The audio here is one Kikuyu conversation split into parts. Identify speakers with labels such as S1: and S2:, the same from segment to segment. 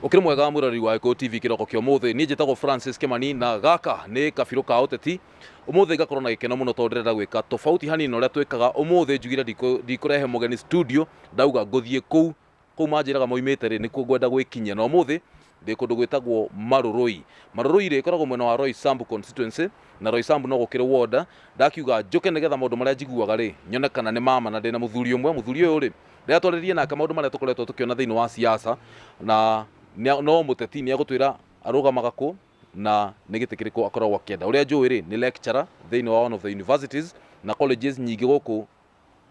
S1: Ũkĩrĩ mwega mwĩroreri wa Gĩkũyũ TV kĩroko kĩa ũmũthĩ. Niĩ njĩtagwo Francis Kĩmani na gaka nĩ kabirũ ka ũteti. Ũmũthĩ ngakorwo na gĩkeno mũno tondũ ndĩrenda gwĩka tofauti hanini na ũrĩa twĩkaga. Ũmũthĩ njugire ndikũrehe mũgeni studio, ndauga ngũthiĩ kũu kũu manjĩraga moimĩte rĩ, nĩkuo ngwenda gwĩkinyia. Na ũmũthĩ ndĩ kũndũ gwĩtagwo Marũrũi. Marũrũi rĩ, ĩkoragwo mwena wa Roysambu constituency, na Roysambu no gũkĩrĩ ward. Ndakiuga njũke nĩgetha maũndũ marĩa njiguaga rĩ, nyone kana nĩ mama na ndĩna mũthuri ũmwe. Mũthuri ũyũ rĩ, Rĩrĩa twarĩrĩrie nake maũndũ marĩa tũkoretwo tũkĩona thĩinĩ wa siasa, na no mũteti nĩ egũtwĩra arũgamaga kũ na nĩ gĩtĩ kĩrĩkũ akoragwo akĩenda. Ũrĩa njũĩ rĩ, nĩ lecturer thĩinĩ wa one of the universities na colleges nyingĩ gũkũ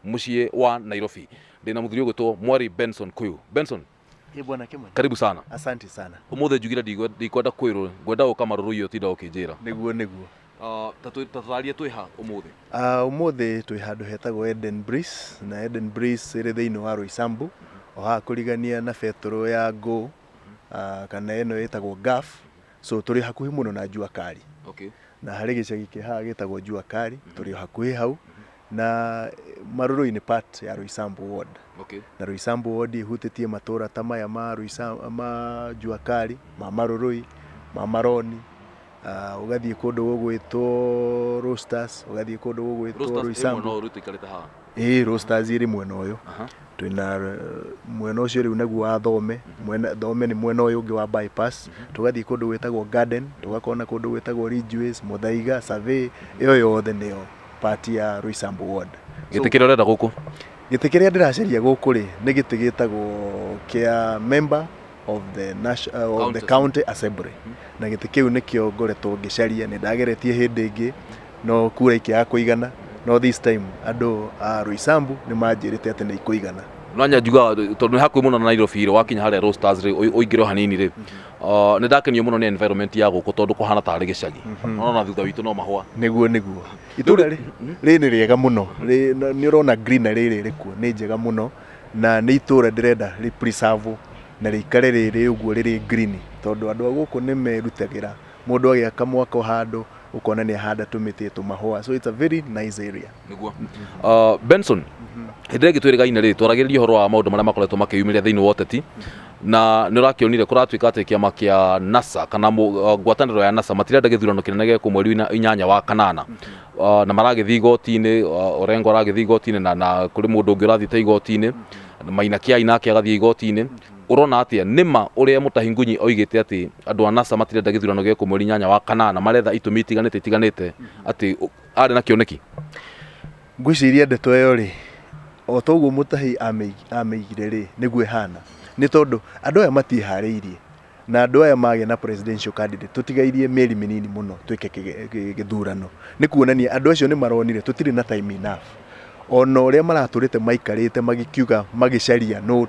S1: mũciĩ wa Nairobi. Ndĩna mũthuri ũgwĩtwo Mwari Benson Kuyu. Benson,
S2: Ĩ bwana Kimani.
S1: Karibu sana.
S2: Asante sana.
S1: Ũmũthĩ njugire ndikwenda kwĩrwo, ngwenda gũka marũrũ ũtinda ũkĩnjĩra.
S2: Nĩguo nĩguo.
S1: Ta tũtarie twĩ ha ũmũthĩ?
S2: Ũmũthĩ twĩ handũ hetagwo Eden Breeze, na Eden Breeze ĩrĩ thĩinĩ wa Roysambu, o haha kũrigania na betũrũ ya Go, kana ĩno ĩtagwo Gulf, so tũrĩ hakuhĩ mũno na Jua Kali. Na harĩ gĩcagi kĩ haha gĩtagwo Jua Kali, tũrĩ o hakuhĩ hau, na Marũrũ-inĩ part ya Roysambu ward. Na Roysambu ward ĩhutĩtie matũra ta maya ma Roysambu, ma Jua Kali, ma Marũrũi, ma Maroni, ũgathiĩ kũndũ gũgwĩtwo Roasters, ũgathiĩ kũndũ gũgwĩtwo
S1: Roasters ĩ
S2: Roysambu.
S1: Mwena ũyũ rĩu tũikarĩte haha.
S2: Ĩĩ, Roasters ĩrĩ mwena ũyũ. Twĩna mwena ũcio rĩu naguo wa Thome, mwena Thome nĩ mwena ũyũ ũngĩ wa bypass, tũgathiĩ kũndũ gwĩtagwo Garden, tũgakorwo na kũndũ gwĩtagwo Ridgeways, Muthaiga, Survey, ĩyo yothe nĩyo part ya Roysambu ward.
S1: Gĩtĩ kĩrĩa ũrenda gũkũ?
S2: Gĩtĩ kĩrĩa ndĩracaria gũkũ rĩ, nĩ gĩtĩ gĩtagwo kĩa member of the national, of the
S1: County.
S2: County assembly, na gĩtĩ kĩu nĩkĩo ngoretwo ngĩcaria. Nĩ ndageretie hĩndĩ ĩngĩ no kura ikĩaga kũigana, no this time andũ a Roysambu nĩ manjĩrĩte atĩ nĩ ikũigana.
S1: No nya njugaga tondũ nĩ hakuhĩ mũno na Nairobi rĩ, wakinya harĩa Roasters rĩ, ũingĩre o hanini rĩ, nĩ ndakenio mũno nĩ environment ya gũkũ tondũ kũhana tarĩ gĩcagi. Ona thutha witũ no mahũa.
S2: Nĩguo nĩguo, itũra rĩ rĩ nĩ rĩega mũno. Nĩ ũrona greenery ĩrĩa ĩrĩ kuo nĩ njega mũno, na nĩ itũra ndĩrenda rĩ preserve na rĩikare rĩrĩ ũguo rĩrĩ green, tondũ andũ a gũkũ nĩ merutagĩra. Mũndũ agĩaka mwako handũ ũkona nĩ ahanda tũmĩtĩ, tũmahũa, so it's a very nice area.
S1: Nĩguo. Benson, hĩndĩ ĩrĩa ĩngĩ twĩrĩgaine rĩ, twaragĩrĩria ũhoro wa maũndũ marĩa makoretwo makĩyumĩria thĩinĩ wa ũteti, na nĩ ũrakĩonire kũratuĩka atĩ kĩama kĩa NASA kana ngwatanĩro ya NASA matirenda gĩthurano kĩnene gĩekwo mweri 8 wa kanana. Na maragĩthiĩ igoti-inĩ, Orengo aragĩthiĩ igoti-inĩ na kũrĩ mũndũ ũngĩ ũrathiĩte igoti-inĩ, Maina Kĩai nake agathiĩ igoti-inĩ. Ũrona atĩa nĩma ũrĩa Mutahi Ngunyi oigĩte atĩ andũ a NASA matirenda gĩthurano gĩekwo mweri 8 wa kanana, maretha itũmi itiganĩte itiganĩte, atĩ arĩ na kĩoneki?
S2: Ngwĩciria ndeto ĩyo rĩ, o toguo Mutahi amĩigire rĩ, nĩguo ĩhana, nĩ tondũ andũ aya matiĩharĩirie, na andũ aya magĩa na presidential candidate, tũtigairie mĩeri mĩnini mũno twĩke gĩthurano, nĩ kuonania andũ acio nĩ maronire tũtirĩ na time enough. Ona ũrĩa maratũrĩte maikarĩte magĩkiuga magĩcaria nũ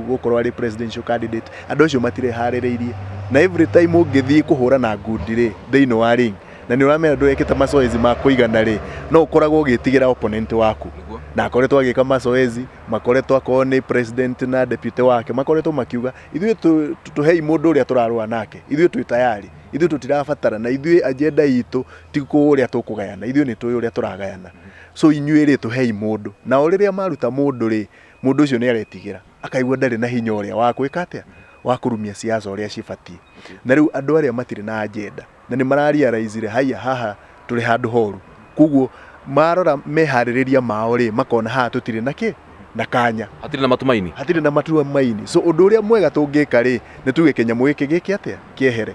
S2: gũkorwo arĩ presidential candidate, andũ acio matireharĩrĩirie, na every time ũngĩthiĩ kũhũra na ngundi rĩ thĩinĩ wa ring na nĩ ũramenya ndũrekĩte mazoezi ma kũigana rĩ, no ũkoragwo ũgĩtigĩra opponent waku, na akoretwo agĩka mazoezi, makoretwo akorwo nĩ president na deputy wake makoretwo makiuga ithuĩ tũhei mũndũ ũrĩa tũrarũa nake, ithuĩ twĩ tayari, ithuĩ tũtirabatara, na ithuĩ agenda itũ ti ũrĩa tũkũgayana, ithuĩ nĩ tũĩ ũrĩa tũragayana, so inyuĩ rĩ tũhei mũndũ. Nao rĩrĩa maruta mũndũ rĩ, mũndũ ũcio nĩ aretigĩra, akaigua ndarĩ na hinya ũrĩa wa gwĩka atĩa, wa kũrumia siasa ũrĩa cibatiĩ. Na rĩu andũ arĩa matirĩ na agenda na nĩ mararealize haiya haha tũrĩ handũ horu, koguo marora meharĩrĩria mao rĩ, makona haha tũtirĩ na kĩ na kanya.
S1: Hatirĩ na matumaini.
S2: Hatirĩ na matumaini. So ũndũ ũrĩa mwega tũngĩka rĩ, nĩ tuge kĩnyamũ gĩkĩ gĩke atĩa, kĩehere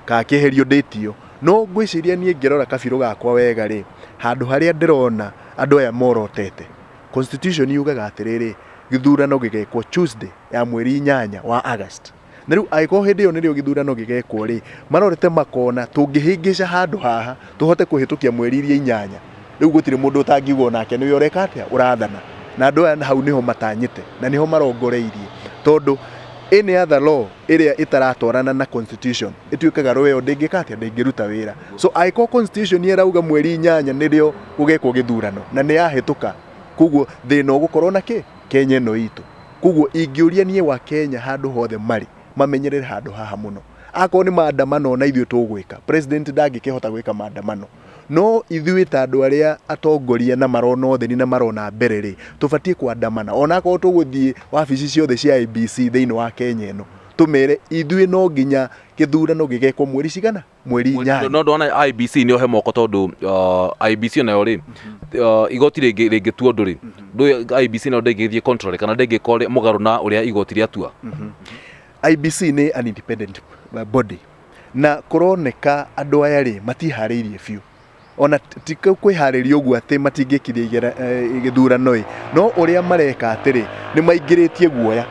S2: kana kĩeherio date ĩyo. No ngwĩciria niĩ ngĩrora kabirũ gakwa wega rĩ, handũ harĩa ndĩrona andũ aya morotete, constitution yugaga atĩrĩrĩ, gĩthurano gĩgekwo Tuesday ya mweri 8 wa August, na rĩu angĩkorwo hĩndĩ ĩyo nĩrĩo gĩthurano gĩgekwo rĩ, marorete makona tũngĩhĩngĩca handũ haha tũhote kũhĩtũkia mweri iria 8, rĩu gũtirĩ mũndũ ũtangiuga onake nĩwe ũreka atĩa, ũrathana. Na andũ aya hau nĩho matanyĩte na nĩho marongoreirie, tondũ any other law ĩrĩa ĩtaratwarana na constitution ĩtuĩkaga law ĩyo ndĩngĩka atĩa, ndĩngĩruta wĩra. So angĩkorwo constitution ĩrauga mweri 8 nĩrĩo gũgekwo gĩthurano na nĩ yahĩtũka, koguo thĩna ũgũkorwo na kĩ Kenya ĩno itũ. Koguo ingĩũria niĩ wa Kenya handũ hothe marĩ mamenyerere handũ haha mũno, akorwo nĩ maandamano na ithuĩ tũgwĩka, president ndangĩkĩhota gwĩka maandamano, no ithuĩ ta andũ arĩa atongoria na marona ũtheri na marona mbere rĩ, tũbatiĩ kwandamana, ona akorwo tũgũthiĩ wabici ciothe cia IEBC thĩinĩ wa Kenya ĩno. Tũmere ithuĩ no nginya gĩthurano gĩgekwo mweri cigana? Mweri 8.
S1: No ndona IBC nĩ ohe moko tondũ IBC onayo rĩ, igoti rĩngĩtua ũndũ rĩ, ndũĩ IBC nayo ndĩngĩthiĩ contrary kana ndĩngĩka mũgarũ na ũrĩa igoti rĩatua.
S2: IBC nĩ an independent body na kũroneka andũ aya rĩ matiharĩirie biũ, ona ti kwĩharĩria ũguo atĩ matingĩkithia gĩthurano ĩ, no ũrĩa mareka atĩrĩ, nĩ maingĩrĩtie guoya,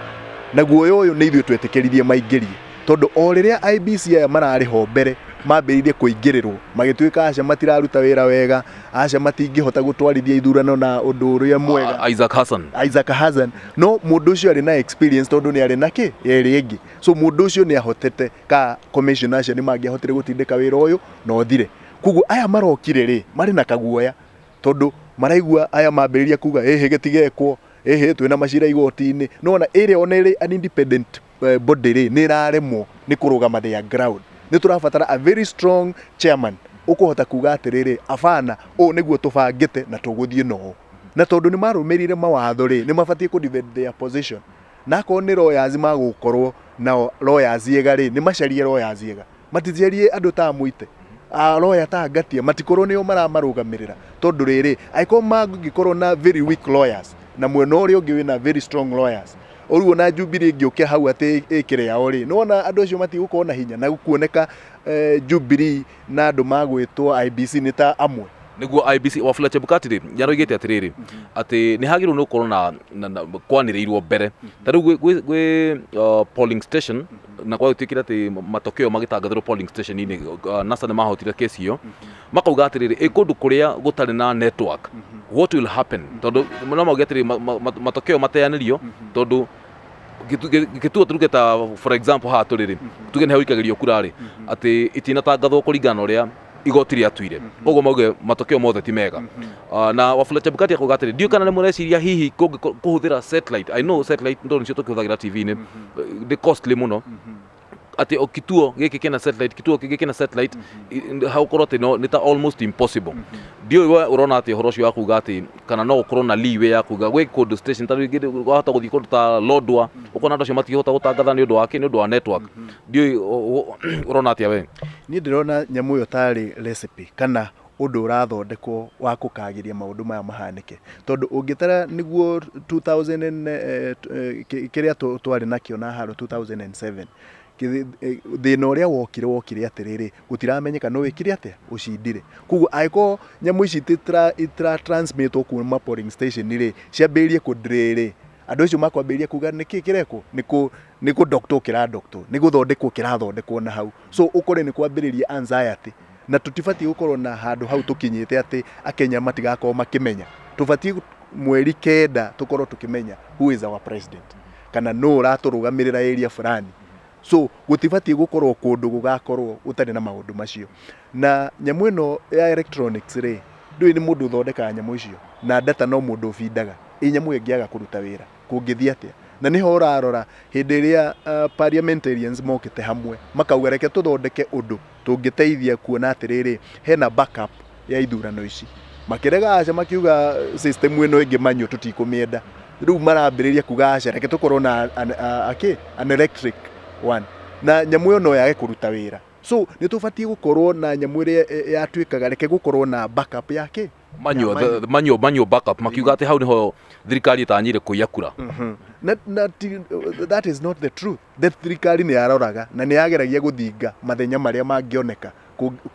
S2: na guoya ũyũ nĩ ithuĩ twetĩkĩririe maingĩrie, tondũ o rĩrĩa IBC aya mararĩ ho mbere mambĩrĩirie kũingĩrĩrwo, magĩtuĩka aca matiraruta wĩra wega, aca matingĩhota gũtwarithia ithurano na ũndũ ũrĩa mwega.
S1: Isaac Hassan.
S2: Isaac Hassan, no mũndũ ũcio arĩ na experience tondũ nĩ arĩ na kĩ ĩrĩa ĩngĩ, so mũndũ ũcio nĩ ahotete ka commissioner acio nĩ mangĩahotire gũtindĩka wĩra ũyũ na ũthire. Koguo aya marokire rĩ, marĩ na kaguoya tondũ maraigua aya mambĩrĩria kuga ĩhĩ gĩtigekwo, ĩhĩ twĩna macira igoti-inĩ. No ona ĩrĩa ona ĩrĩ an independent body rĩ, nĩ ĩraremwo nĩ kũrũgama their ground. Nĩ tũrabatara a very strong chairman ũkũhota kuga atĩrĩrĩ, abana, ũũ nĩguo tũbangĩte na tũgũthiĩ na ũũ. Na tondũ nĩ marũmĩrĩire mawatho rĩ, nĩ mabatiĩ kũ defend their position. Na akorwo nĩ lawyers magũkorwo nao lawyers ega rĩ, nĩ macarie lawyers ega. Maticarie andũ ta Mũite, a lawyer ta Ngatia, matikorwo nĩo maramarũgamĩrĩra. Tondũ rĩrĩ, angĩkorwo mangĩkorwo na very weak lawyers, na mwena ũrĩa ũngĩ wĩna very strong lawyers, ũguo na Jubilee ĩngĩũke hau atĩ ĩkĩre yao rĩ, nĩwona andũ acio matigũkorwo na hinya, na kuoneka Jubilee na andũ magwĩtwo IBC nĩ ta amwe.
S1: Nĩguo IBC Wafula Chebukati rĩ, nĩaroigĩte atĩrĩrĩ, atĩ nĩ hagĩrĩirwo nĩ gũkorwo na kwanĩrĩirwo mbere. Ta rĩu gwĩ polling station, na gwagĩtuĩkire atĩ matokeo magĩtangathĩrwo polling station-inĩ, NASA nĩ mahotire kesi ĩyo. Makauga atĩrĩrĩ, ĩ kũndũ kũrĩa gũtarĩ na network, what will happen? Tondũ no mauge atĩrĩrĩ, matokeo mateanĩrio, tondũ gĩtuo tuge ta for example haha tũrĩ rĩ, tuge nĩ haikagĩrio kura rĩ, atĩ itinatangathwo kũringana na ũrĩa igoti rĩatuire. Koguo mauge matokeo mothe ti mega. Na Wafula Chebukati akauga atĩrĩ, ndiũĩ kana nĩ mũreciria hihi kũhũthĩra satellite. I know satellite ndo nĩcio tũkĩhũthagĩra TV-inĩ, nĩ costly mũno. Atĩ o kituo gĩkĩ kĩna satellite, kituo kĩngĩ kĩna satellite, hau ũkorwo atĩ no nĩ ta almost impossible. Ndiũĩ we ũrona atĩ ũhoro ũcio wa kuga atĩ kana no ũkorwo na leeway ya kuga gwĩ kũndũ station ta rĩngĩ wahota gũthiĩ kũndũ ta Lodwar, ũkona andũ acio matingĩhota gũtangatha nĩ ũndũ wa kĩ, nĩ ũndũ wa network. Ndiũĩ ũrona atĩa we?
S2: Niĩ ndĩrona nyamũ ĩyo tarĩ recipe kana ũndũ ũrathondekwo wa kũkagĩria maũndũ maya mahanĩke, tondũ ũngĩtara nĩguo 2000 kĩrĩa twarĩ nakĩo na haro 2007, thĩna ũrĩa wokire atĩrĩrĩ, gũtiramenyeka no wĩkire atĩa ũcindire. Koguo angĩkorwo nyamũ ici itira transmitwo kuma polling station rĩ, ciambĩrĩrie kũ delay rĩ, andũ acio makwambĩrĩria kuga nĩkĩ kĩrekwo, nĩ kũ doctor kĩra doctor, nĩ gũthondekwo kĩrathondekwo na hau, so ũkore nĩ kwambĩrĩria anxiety. Na tũtibatiĩ gũkorwo na handũ hau tũkinyĩte atĩ Akenya matigakorwo makĩmenya. Tũbatiĩ mweri 9 tũkorwo tũkĩmenya who is our president, kana nũ ũratũrũgamĩrĩra area fulani. So gũtibatiĩ gũkorwo kũndũ gũgakorwo gũtarĩ na maũndũ macio. Na nyamũ ĩno ya electronics rĩ, ndũĩ nĩ mũndũ ũthondekaga nyamũ icio na data, no mũndũ ũbindaga. Ĩ nyamũ ĩyo ĩngĩaga kũruta wĩra kũngĩthiĩ atĩa? Na nĩho ũrarora hĩndĩ ĩrĩa parliamentarians mokĩte hamwe makauga reke tũthondeke ũndũ tũngĩteithia kuona atĩrĩrĩ, hena backup ya ithurano ici. Makĩrega aca, makiuga system ĩno ĩngĩ manual tũtikũmĩenda. Rĩu marambĩrĩria kuga aca, reke tũkorwo na an electric one, na nyamũ ĩyo no yage kũruta wĩra. So nĩ tũbatiĩ gũkorwo na nyamũ ĩrĩa yatuĩkaga, reke gũkorwo na backup ya kĩ
S1: manual, the manual backup. Makiuga atĩ hau nĩho thirikari ĩtanyire kũiya kura.
S2: Na that is not the truth. The thirikari nĩ yaroraga na nĩ yageragia gũthinga mathenya marĩa mangĩoneka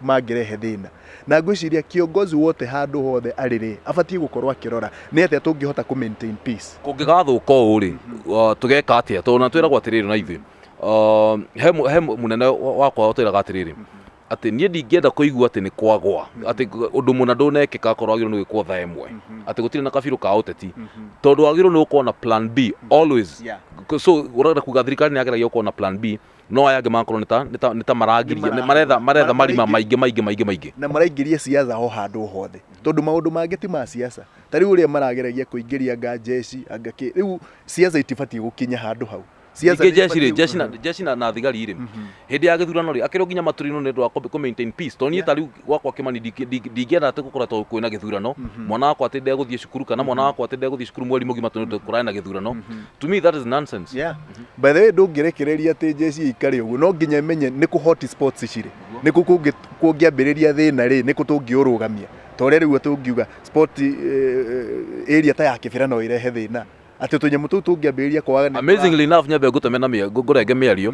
S2: mangĩrehe thĩna. Na ngwĩciria kiongozi wote handũ hothe arĩ rĩ, abatiĩ gũkorwo akĩrora nĩ atĩa tũngĩhota kũ maintain peace.
S1: Kũngĩgathũka ũũ rĩ, tũgeka atĩa? Tondũ na twĩragwo atĩrĩrĩ, na ithuĩ he mũnene wakwa ũtwĩraga atĩrĩrĩ, atĩ niĩ ndingĩenda kũigua atĩ nĩ kwagwa, atĩ ũndũ mũna ndũnekĩka akorwo wagĩrĩirwo nĩ gwĩkwo thaa 1, atĩ gũtirĩ na kabirũ ka ũteti, tondũ wagĩrĩirwo nĩ gũkorwo na plan B always. So ũrenda kuga thirikari nĩ yageragia gũkorwo na plan B, no aya angĩ magakorwo nĩ ta maragiria, maretha marima maingĩ maingĩ maingĩ maingĩ.
S2: Na maraingĩria siasa o handũ hothe, tondũ maũndũ mangĩ ti ma siasa. Ta rĩu ũrĩa marageragia kũingĩria anga jeshi anga kĩ, rĩu siasa itibatiĩ gũkinya handũ hau. Siasa
S1: Ningĩ
S2: nĩ
S1: jeshi rĩ,
S2: ibatiĩ-
S1: jeshi na jeshi na thigari rĩ, hĩndĩ ya gĩthurano rĩ, akĩrwo nginya matũrinwo nĩ ũndũ wa kũ maintain peace. Tondũ niĩ ta rĩu gwakwa Kĩmani ndingĩenda atĩ gũkoretwo kwĩna gĩthurano, mwana wakwa atĩ ndegũthiĩ cukuru, kana mwana wakwa atĩ ndegũthiĩ cukuru mweri mũgima tondũ kũrarĩ na gĩthurano. To me that is nonsense.
S2: Yeah. By the way, ndũngĩrekereria atĩ jeshi ĩikare ũguo, no nginya ĩmenye nĩ kũ hot spots cirĩ, nĩ kũ kũngĩambĩrĩria thĩna rĩ, nĩ kũ tũngĩũrũgamia. Ta ũrĩa rĩu tũngiuga sport area ta ya Kĩbĩra no ĩrehe thĩna, atĩ tũnyamũ tũu tũngĩambĩrĩria kwaga.
S1: Amazingly enough, nyambe ngũteme na ngũrenge mĩario,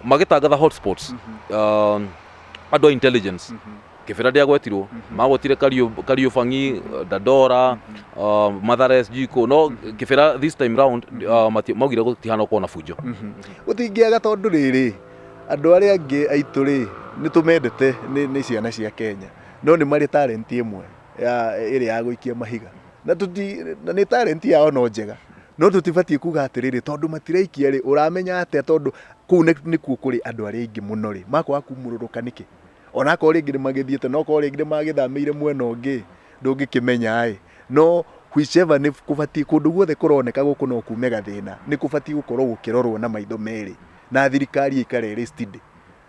S1: magĩtangatha hotspots, andũ a intelligence, Kĩbĩra ndĩagwetirwo, magwetire Kariũbangi, Dandora, Mathare, sijui kũ, no Kĩbĩra this time round maugire gũtihana gũkorwo na bunjo.
S2: Gũtingĩaga, tondũ rĩrĩ, andũ arĩa angĩ aitũ rĩ, nĩ tũmendete, nĩ ciana cia Kenya, no nĩ marĩ talent ĩmwe ya ĩrĩa ya gũikia mahiga, na tũti na nĩ talent yao no njega, no tũtibatiĩ kuga atĩrĩrĩ, tondũ matiraikia rĩ, ũramenya atĩa? Tondũ kũu nĩkuo kũrĩ andũ arĩa aingĩ mũno rĩ, makwaga kumũrũrũka nĩkĩ? Onakorwo rĩngĩ nĩ magĩthiĩte, no korwo rĩngĩ nĩ magĩthamĩire mwena ũngĩ, ndũngĩkĩmenya ĩ. No whichever, nĩ kũbatiĩ kũndũ guothe kũroneka gũkũ no kume gathĩna, nĩ kũbatiĩ gũkorwo gũkĩrorwo na maitho merĩ, na thirikari ĩikare ĩrĩ steady.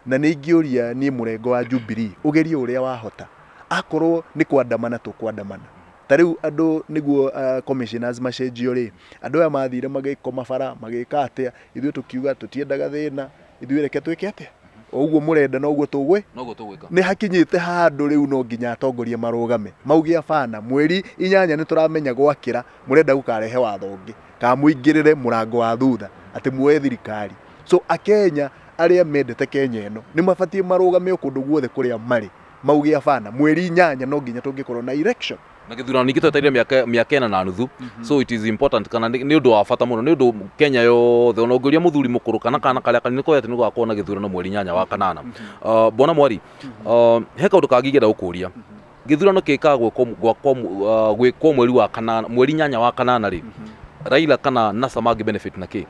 S2: Na nĩ ingĩũria niĩ mũrengo wa Jubilee ũgerie ũrĩa wahota, akorwo nĩ kwandamana tũkwandamana. Ta rĩu andũ nĩguo commissioners macenjio rĩ, andũ aya mathire magĩkoma bara, magĩka atĩa, ithuĩ tũkiuga tũtiendaga thĩna, ithuĩ reke twĩke atĩa, o ũguo mũrenda noguo tũgwĩ
S1: Noguo tũgwĩka.
S2: Nĩ hakinyĩte handũ rĩu no nginya atongoria marũgame mauge abana, mweri 8 nĩ tũramenya gwakĩra, mũrenda gũkarehe watho ũngĩ kana mũingĩrĩre mũrango wa thutha atĩ muoye thirikari. So akenya arĩa mendete Kenya ĩno nĩ mabatiĩ marũgame o kũndũ guothe kũrĩa marĩ, mauge abana, mweri 8 no nginya tũngĩkorwo na election.
S1: Na gĩthurano ningĩ twetereire mĩaka 4.5, so it is important, kana nĩ ũndũ wa bata mũno, nĩ ũndũ Kenya yothe, ona ũngĩũria mũthuri mũkũrũ kana kana karĩa kanini, koĩ atĩ nĩ gũgakorwo na gĩthurano mweri 8 wa kanana. Bwana Mwari, he kaũndũ kangĩ ingĩenda gũkũria. Gĩthurano kĩkaga gwĩkwo mweri wa kanana, mweri 8 wa kanana rĩ, Raila kana NASA mangĩ benefit na kĩ?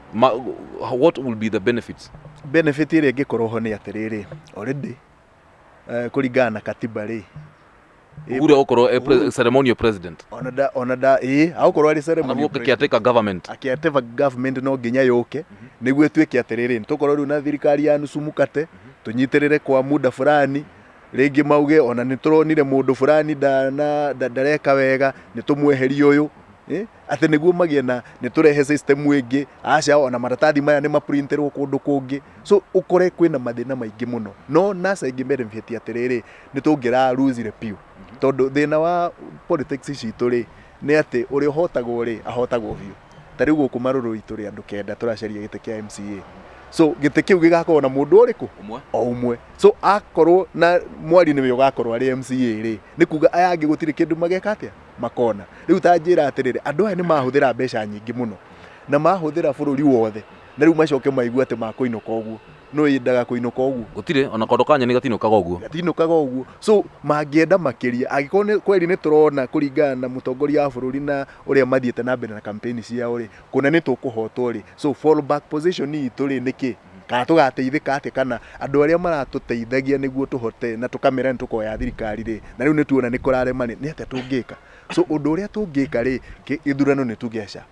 S1: What will be the benefits?
S2: Benefit ĩrĩa ĩngĩkorwo ho nĩ atĩrĩrĩ, already kũringana na katiba rĩ,
S1: Uhuru egũkorwo e ceremonial president.
S2: Ona da ĩĩ, agũkorwo arĩ ceremonial
S1: Kana caretaker government.
S2: Caretaker government no nginya yũke nĩguo ĩtuĩke atĩrĩrĩ, tũkorwo rĩu na thirikari ya nusu mkate, tũnyitĩrĩre kwa muda fulani, rĩngĩ mauge ona nĩ tũronire mũndũ fulani ndareka wega, nĩ tũmweherie ũyũ. Atĩ nĩguo magĩe na nĩ tũrehe system ĩngĩ, aca ona maratathi maya nĩ maprinterwo kũndũ kũngĩ, so ũkore kwĩna mathĩna maingĩ mũno. No NASA ĩngĩ benefit atĩrĩrĩ, nĩ tũngĩra lose piũ, tondũ thĩna wa politics citũ rĩ, nĩ atĩ ũrĩa ũhotagwo rĩ, ahotagwo biũ. Ta rĩu gũkũ Marũrũ tũrĩ andũ 9 tũracaria gĩtĩ kĩa MCA, so gĩtĩ kĩu gĩgakorwo na mũndũ ũrĩkũ?
S1: Ũmwe.
S2: O ũmwe. So akorwo na Mwari nĩwe ũgakorwo arĩ MCA rĩ, nĩ kuga aya angĩ gũtirĩ kĩndũ mageka atĩa, makona. Rĩu ta njĩra atĩrĩrĩ, andũ aya nĩ mahũthĩra mbeca nyingĩ mũno na mahũthĩra bũrũri wothe, na rĩu macoke maigue atĩ makũinũka ũguo, no yendaga kũinũka ũguo?
S1: Gũtirĩ ona kondo ka nyeni gatinũkaga ũguo.
S2: Gatinũkaga ũguo. So mangĩenda makĩria, angĩkorwo nĩ kweri nĩ tũrona kũringana na mũtongoria wa bũrũri na ũrĩa mathiĩte na mbere na campaign ciao rĩ, kũna nĩ tũkũhotwo rĩ, so fall back position itũ rĩ nĩ kĩ? Kana tũgateithĩka atĩa? Kana andũ arĩa maratũteithagia nĩguo tũhote na tũkamera nĩ tũkoya thirikari rĩ, na rĩu nĩ tuona nĩ kũrarema rĩ, nĩ atĩa tũngĩka? So ũndũ ũrĩa tũngĩka rĩ, gĩthurano nĩ tuge aca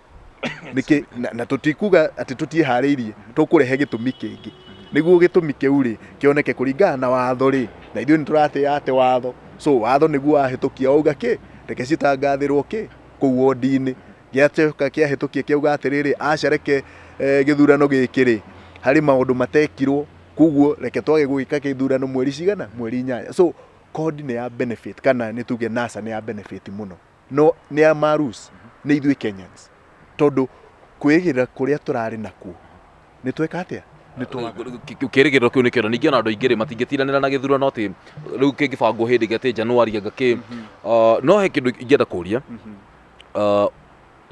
S2: nĩkĩ, na tũtikuga atĩ tũtiĩharĩirie, tũkũrehe gĩtũmi kĩngĩ nĩguo gĩtũmi kĩu rĩ kĩoneke kũringana na watho rĩ, na ithuĩ nĩ tũratĩĩa atĩ watho, so watho nĩguo wahĩtũkia wauga kĩ, reke citangathĩrwo kĩ kũu wondi-inĩ, gĩacoka kĩahĩtũkia kĩauga atĩrĩrĩ, aca reke gĩthurano gĩkĩ rĩ, harĩ maũndũ matekirwo, koguo reke twage gwĩka gĩthurano mweri cigana, mweri 8. So CORD nĩ ya benefit, kana nĩ tuge NASA nĩ ya benefit mũno, no nĩ ya marus nĩ ithuĩ Kenyans, tondũ kwĩgĩra kũrĩa tũrarĩ nakuo nĩ tweka atĩa, nĩ twaga.
S1: Kĩrĩgĩrĩro kĩu nĩ kĩo. Ningĩ ona andũ aingĩ rĩ, matingĩtindanĩra na gĩthurano atĩ rĩu kĩngĩbangwo hĩndĩ ĩngĩ atĩ January anga kĩ. No he kĩndũ ingĩenda kũria.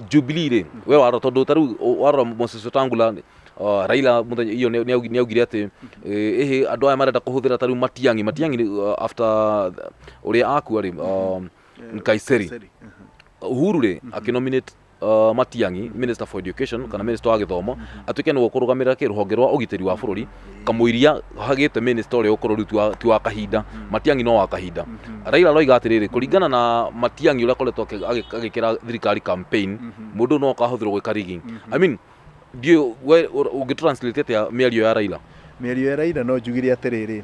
S1: Jubilee rĩ, we warora, tondũ ta rĩu warora Moses Wetangula, Raila mũthenya iyo nĩ augire atĩ ĩhĩ andũ aya marenda kũhũthĩra ta rĩu Matiang'i after ũrĩa akua rĩ, Nkaiseri Uhuru rĩ akĩnominate Matiang'i minister for education kana minister wa gĩthomo, atuĩke nĩwe ũkũrũgamĩrĩra kĩ rũhonge rwa ũgitĩri wa bũrũri, kamũiria hagĩte minister ũrĩa ũkorwo rĩu ti wa kahinda. Matiang'i no wa kahinda. Raila aroiga atĩrĩrĩ, kũringana na Matiang'i ũrĩa akoretwo agĩkĩra thirikari campaign, mũndũ no akahũthĩrwo gwĩka rigging. I mean, Ndiũĩ we ũngĩ translate atĩa mĩario ya Raila?
S2: Mĩario ya Raila no njugire atĩrĩrĩ,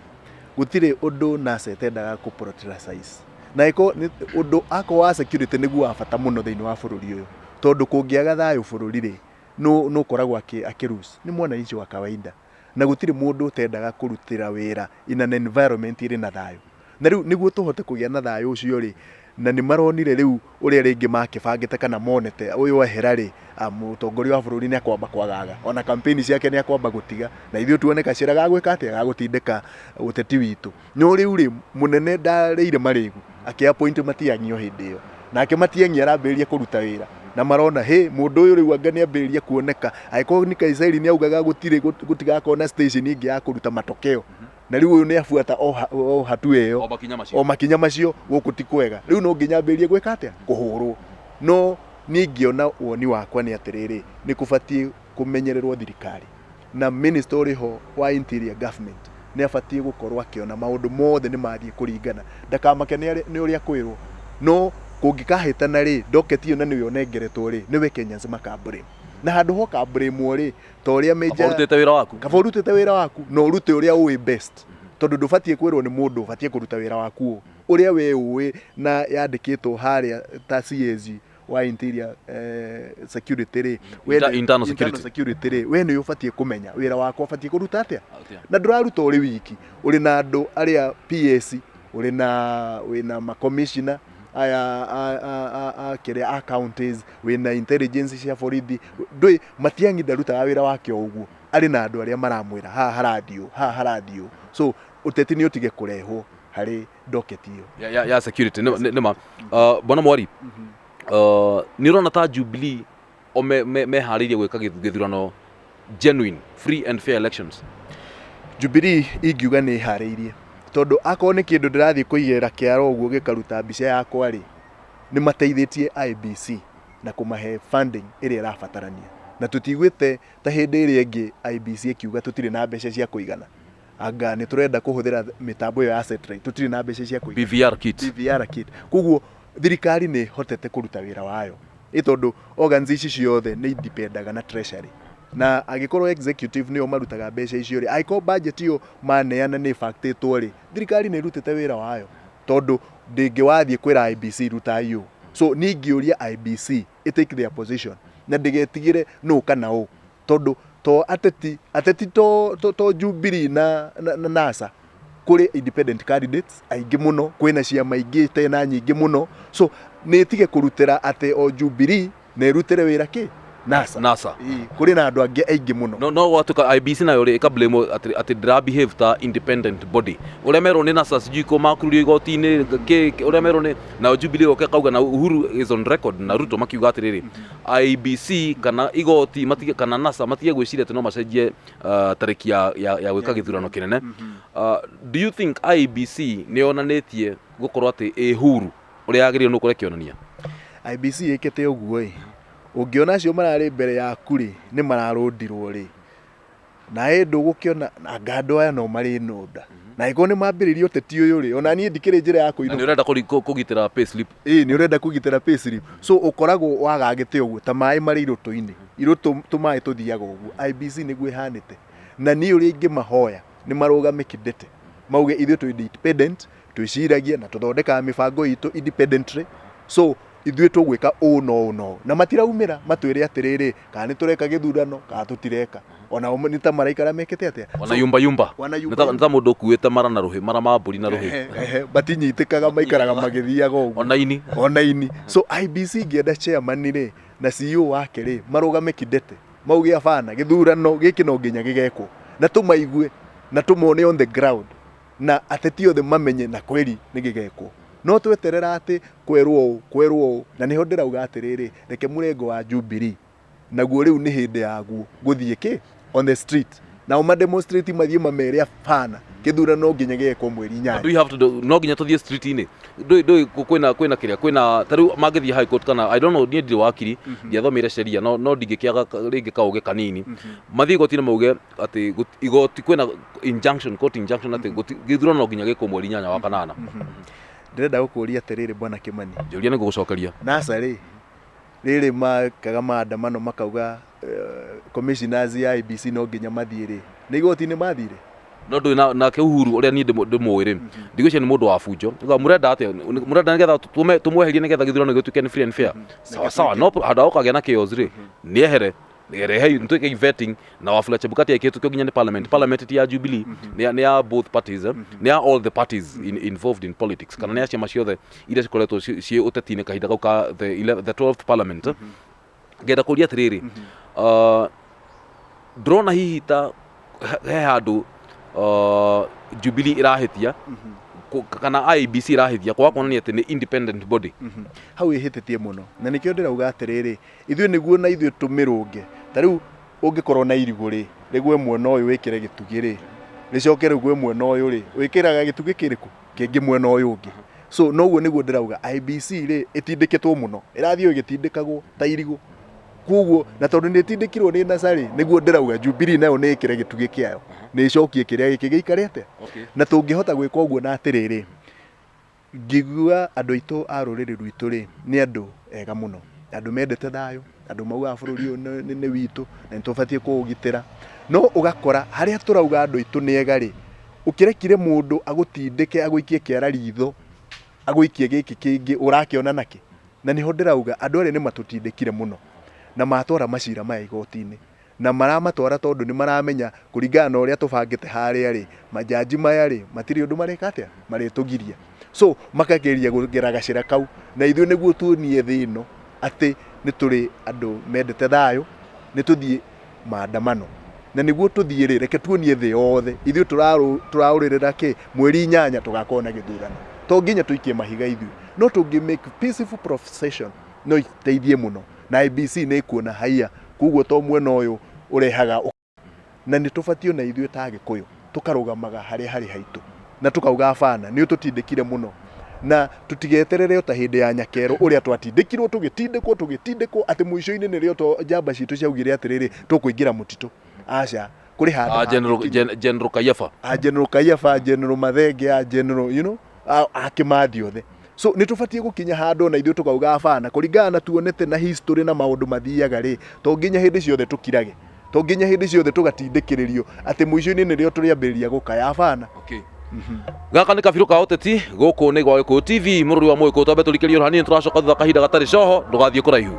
S2: gũtirĩ ũndũ NASA ĩtendaga kũ politicize. Na ĩkorwo nĩ ũndũ akorwo wa security nĩguo wa bata mũno thĩinĩ wa bũrũri ũyũ. Tondũ kũngĩaga thayũ bũrũri rĩ, nũ nũ ũkoragwo akĩ lose? Nĩ mwananchi wa kawaida. Na gũtirĩ mũndũ ũtendaga kũrutĩra wĩra in an environment ĩrĩ na thayũ. Na rĩu nĩguo tũhote kũgĩa na thayũ ũcio rĩ, na nĩ maronire rĩu ũrĩa rĩngĩ makĩbangĩte kana monete ũyũ ehera rĩ, mũtongoria wa bũrũri nĩ akwamba kwagaga, ona campaign ciake nĩ akwamba gũtiga, na ithuĩ tuone gacĩra ga gwĩka atĩa, ga gũtindĩka ũteti witũ. No rĩu rĩ, mũnene ndarĩire marĩgu, akĩ appoint Matiang'i o hĩndĩ ĩyo. Nake Matiang'i arambĩrĩria kũruta wĩra, na marona hĩ, mũndũ ũyũ rĩu anga nĩ ambĩrĩria kuoneka, angĩkorwo nĩ Kaiseri nĩ augaga gũtirĩ gũtigakorwo na station ĩngĩ ya kũruta matokeo, na rĩu ũyũ nĩ abuata o hatua ĩyo,
S1: O makinya macio.
S2: O makinya macio, gũkũ ti kwega. Rĩu no nginya ambĩrĩrie gwĩka atĩa? Kũhũrwo. No niĩ ingĩona woni wakwa nĩ atĩrĩrĩ, nĩ kũbatiĩ kũmenyererwo thirikari na minister ũrĩ ho wa interior government nĩ abatiĩ gũkorwo akĩona maũndũ mothe nĩ mathiĩ kũringana, ndakamake nĩ ũrĩa kwĩrwo, no kũngĩkahĩtana rĩ, docket ĩyo na nĩwe ũnengeretwo rĩ, nĩwe Kenyans maka blame. Na handũ hoka blame rĩ, ta ũrĩa
S1: major Kaba ũrutĩte wĩra waku.
S2: Kaba ũrutĩte wĩra waku na ũrute ũrĩa ũĩ best, tondũ ndũbatiĩ kwĩrwo nĩ mũndũ, ũbatiĩ kũruta wĩra waku ũrĩa we ũĩ na yandĩkĩtwo harĩa ta CAG wa interior security rĩ, we
S1: Internal security.
S2: Security rĩ, we nĩ ũbatiĩ kũmenya wĩra wakwa ũbatiĩ kũruta atĩa, na ndũraruta ũrĩ wiki, ũrĩ na andũ arĩa PS, ũrĩ na wĩna makomishina aya a kĩrĩa a counties, wĩna intelligence cia borithi. Ndũĩ Matiang'i ndarutaga wĩra wake o ũguo, arĩ na andũ arĩa maramwĩra haha harathiĩ ũũ, haha harathiĩ ũũ. So ũteti nĩ ũtige kũrehwo harĩ docket ĩyo
S1: ya security. Nĩ ma bwana Mwari, nĩ ũrona ta Jubilee o meharĩirie gwĩka gĩthurano genuine, free and fair elections?
S2: Jubilee ingiuga nĩ ĩharĩirie, tondũ akorwo nĩ kĩndũ ndĩrathiĩ kũigĩrĩra kĩara ũguo gĩkaruta mbica yakwa rĩ, nĩ mateithĩtie IEBC na kũmahe funding ĩrĩa ĩrabatarania, na tũtiguĩte ta hĩndĩ ĩrĩa ĩngĩ IEBC ĩkiuga tũtirĩ na mbeca cia kũigana, anga nĩ tũrenda kũhũthĩra mĩtambo ĩyo ya satellite, tũtirĩ na mbeca cia kũigana.
S1: BVR kit.
S2: BVR kit. Koguo thirikari nĩ ĩhotete kũruta wĩra wayo, ĩ tondũ organs ici ciothe nĩ idependaga na treasury, na angĩkorwo executive nĩo marutaga mbeca icio rĩ, angĩkorwo budget ĩyo maneana nĩ ĩbactĩtwo rĩ, thirikari nĩ ĩrutĩte wĩra wayo, tondũ ndĩngĩwathiĩ kwĩra IEBC rutai ũũ. So niĩ ingĩũria IEBC ĩ take their position na ndĩgetigĩre nũ kana ũ, tondũ to ateti to Jubilee na NASA, kũrĩ independent candidates aingĩ mũno, kwĩna ciama ingĩ tena nyingĩ mũno. So nĩ ĩtige kũrutĩra atĩ o Jubilee na ĩrutĩre wĩra kĩ NASA.
S1: NASA.
S2: Ĩĩ, kũrĩ na andũ angĩ aingĩ mũno.
S1: No gwatuĩka IEBC nayo rĩ, ĩka blame atĩ ndĩra behave ta independent body, ũrĩa merwo nĩ NASA, sijui kũ makururio igoti-inĩ kĩ ũrĩa merwo nĩ nao Jubilee oke kauga, na Uhuru is on record na Ruto makiuga atĩrĩrĩ, IEBC kana igoti matige, kana NASA matige gwĩciria atĩ no macenjie tarĩki ya gwĩka gĩthurano kĩnene. Do you think IEBC nĩ yonanĩtie gũkorwo atĩ ĩ huru ũrĩa yagĩrĩirwo nĩ gũkorwo ĩkĩonania?
S2: IEBC ĩkĩte ũguo ĩ, ũngĩona acio mararĩ mbere yaku rĩ, nĩ mararũndirwo rĩ, na ĩ ndũgũkĩona anga andũ aya no marĩ nũnda, na angĩkorwo nĩ mambĩrĩria ũteti ũyũ rĩ, ona niĩ ndikĩrĩ njĩra ya
S1: Na
S2: kũinũka.
S1: Nĩ ũrenda kũgitĩra payslip.
S2: Ĩĩ, nĩ ũrenda kũgitĩra payslip, so ũkoragwo wagagĩte ũguo ta maĩ marĩ irũtũ-inĩ, irũtũ tũmaĩ tũthiaga ũguo. IEBC nĩguo ĩhanĩte, na niĩ ũrĩa ingĩmahoya nĩ marũgame kidete, mauge ithuĩ twĩ independent, twĩciragia na tũthondekaga mĩbango itũ independently, so ithuĩ tũgwĩka ũũ no ũũ no ũũ, na matiraumĩra matwĩre atĩrĩrĩ, kana nĩ tũreka gĩthurano kana tũtireka. Ona o nĩ ta maraikara mekĩte atĩa?
S1: Wana yumba yumba.
S2: Wana
S1: Nĩ ta
S2: yumba.
S1: Nĩ ta mũndũ ũkuĩte mara na rũhĩ, mara ma mbũri na rũhĩ.
S2: Ehe, matinyitĩkaga, maikaraga magĩthiaga ũguo.
S1: Ona ini.
S2: Ona ini. So IEBC ingĩenda chairman rĩ na CEO wake rĩ marũgame kidete, mauge abana, gĩthurano gĩkĩ no nginya gĩgekwo, na tũmaigue na tũmone on the ground, na ateti othe mamenye na kweri nĩ gĩgekwo. No tweterera atĩ kwerwo ũũ, kwerwo ũũ, na nĩho ndĩrauga atĩrĩrĩ, reke mũrengo wa Jubilee naguo rĩu nĩ hĩndĩ yaguo gũthiĩ kĩ on the street, nao mademonstrate, mathiĩ mamere abana, gĩthurano nginya gĩgekwo mweri 8.
S1: Do you have to do, no nginya tũthiĩ street-inĩ? Ndũĩ kwĩna kĩrĩa kwĩna ta rĩu mangĩthiĩ high court kana, I don't know, niĩ ndirĩ wakiri, ndiathomeire sheria, no ndingĩkĩaga rĩngĩ kaũgĩ kanini. Mathiĩ igoti-inĩ mauge atĩ igoti kwĩna injunction, court injunction atĩ gĩthurano no nginya gĩkwo mweri 8 wa kanana.
S2: Ndĩrenda gũkũria atĩrĩrĩ, bwana Kimani.
S1: Njũria nĩ ngũgũcokeria.
S2: NASA rĩ, Rĩrĩ makaga maandamano makauga commissioners ya IEBC no nginya mathiĩ rĩ, nĩ igoti-inĩ mathire.
S1: No ndũĩ nake Uhuru ũrĩa niĩ ndĩmũĩ rĩ, ndigwĩciria nĩ mũndũ wa bunjo. Uga mũrenda atĩa? Mũrenda nĩgetha tũmweherie nĩgetha gĩthurano gĩtuĩke nĩ free and fair. Sawa sawa, no handũ ha gũkagĩa na chaos rĩ, nĩehere. Rehei twĩke vetting na Wafula Chebukati akĩhĩtũkio nginya nĩ parliament. Parliament ti ya Jubilee, nĩ ya both parties, eh? Nĩ ya all the parties involved in politics, kana nĩ ya ciama ciothe iria cikoretwo ciĩ ũteti-inĩ kahinda kau ka the 12th parliament. Ngenda kũria atĩrĩrĩ, ndĩrona hihi ta he handũ Jubilee ĩrahĩtia kana IEBC ĩrahĩtia kwaga kuonania atĩ nĩ independent body.
S2: Hau ĩhĩtĩtie mũno, na nĩkĩo ndĩrauga atĩrĩrĩ, ithuĩ nĩguo na ithuĩ tũmĩrũnge. Ta rĩu ũngĩkorwo na irigũ rĩ, rĩgwe mwena ũyũ wĩkĩre gĩtugĩ rĩ, rĩcoke rĩgwe mwena ũyũ rĩ, wĩkĩraga gĩtugĩ kĩrĩkũ kĩngĩ mwena ũyũ ũngĩ. So noguo nĩguo ndĩrauga IEBC rĩ ĩtindĩkĩtwo mũno, ĩrathiĩ ĩgĩtindĩkagwo ta irigũ. Koguo na tondũ nĩ ĩtindĩkirwo nĩ NASA rĩ, nĩguo ndĩrauga Jubilee nayo nĩ ĩkĩre gĩtugĩ kĩayo, nĩ ĩcokie kĩrĩa gĩkĩ gĩikare atĩa. Na tũngĩhota gwĩka ũguo na atĩrĩrĩ, ngĩigua andũ aitũ a rũrĩrĩ rwitũ rĩ, nĩ andũ ega mũno, andũ mendete thayũ, andũ maugaga bũrũri ũyũ nĩ witũ na nĩ tũbatiĩ kũũgitĩra. No ũgakora harĩa tũrauga andũ aitũ nĩ ega rĩ, ũkĩrekire mũndũ agũtindĩke agũikie kĩara ritho, agũikie gĩkĩ kĩngĩ ũrakĩona nakĩ. Na nĩho ndĩrauga andũ arĩa nĩ matũtindĩkire mũno na matwara macira maya igoti-inĩ, na maramatwara tondũ nĩ maramenya kũringana na ũrĩa tũbangĩte harĩa rĩ, majaji maya rĩ matirĩ ũndũ mareka atĩa, marĩtũgiria. So makageria kũgera gacĩra kau, na ithuĩ nĩguo tuonie thĩ ĩno atĩ nĩ tũrĩ andũ mendete thayũ, nĩ tũthiĩ maandamano. Na nĩguo tũthiĩ rĩ, reke tuonie thĩ yothe ithuĩ tũraũrĩrĩra kĩ, mweri 8 tũgakorwo na gĩthurano. To nginya tũikie mahiga ithuĩ, no tũngĩ make peaceful procession no iteithie mũno, na IEBC nĩ ĩkuona haiya. Koguo to mwena ũyũ ũrehaga, na nĩ tũbatiĩ na ithuĩ ta Agĩkũyũ tũkarũgamaga harĩa harĩ haitũ na tũkauga bana nĩ ũtũtindĩkire mũno, na tũtigeterere o ta hĩndĩ ya Nyakero ũrĩa twatindĩkirwo tũgĩtindĩkwo atĩ mũico-inĩ nĩrĩo njamba citũ ciaugire atĩrĩrĩ, tũkũingĩra mũtitũ. Aca, kũrĩ handũ
S1: General Kaiafa,
S2: a General Kaiafa, General Mathenge, a General you know a Kĩmathi othe. So nĩ tũbatiĩ gũkinya handũ na ithuĩ tũkauga bana, kũringana na tuonete na history na maũndũ mathiaga rĩ, to nginya hĩndĩ ciothe tũkirage, to nginya hĩndĩ ciothe tũgatindĩkĩrĩrio atĩ mũico-inĩ nĩrĩo tũrĩambĩrĩria gũkaya bana.
S1: Gaka nĩ kabirũ ka ũteti, gũkũ nĩ gwa Gĩkũyũ TV, mũrũri wa Mũgĩkũyũ. Twambe tũrikĩrie hanini, tũracoka thutha kahinda gatarĩ coho, ndũgathiĩ kũraihu.